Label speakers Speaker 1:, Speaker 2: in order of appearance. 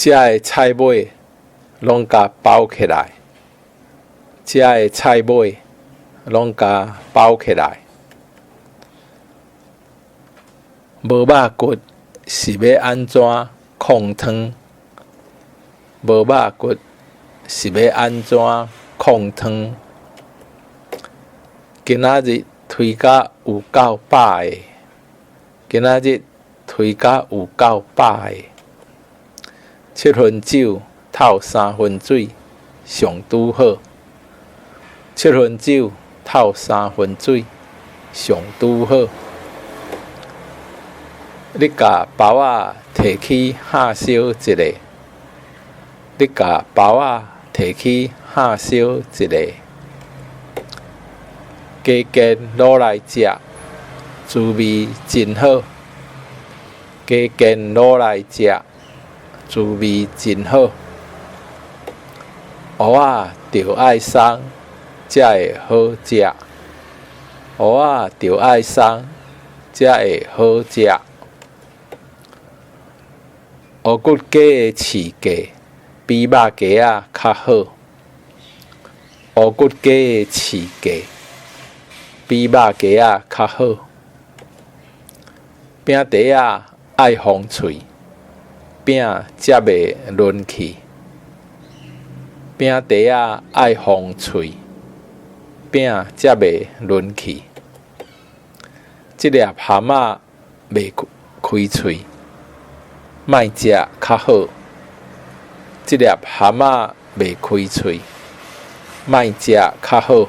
Speaker 1: 遮的菜尾攏共包起來，遮的菜尾攏共包起來。無肉骨是欲按怎控湯？無肉骨是欲按怎控湯？今仔日推甲有夠飽的，今仔日推甲有夠飽的。七分酒透三分水，上拄好。七分酒透三分水，上拄好。你共包仔提去敲燒一下，你共包仔提去敲燒一下。雞腱滷來食，滋味真好。雞腱滷來食，滋味真好。芋仔著愛鬆，才會好食。芋仔著愛鬆，才會好食。烏骨雞的飼價比肉雞仔較好。烏骨雞的飼價比肉雞仔較好。餅袋仔愛封喙，餅才袂潤去。餅袋仔愛封喙，餅才袂潤去。這粒蚶仔袂開喙，莫食較好。這粒蚶仔袂開喙，莫食較好。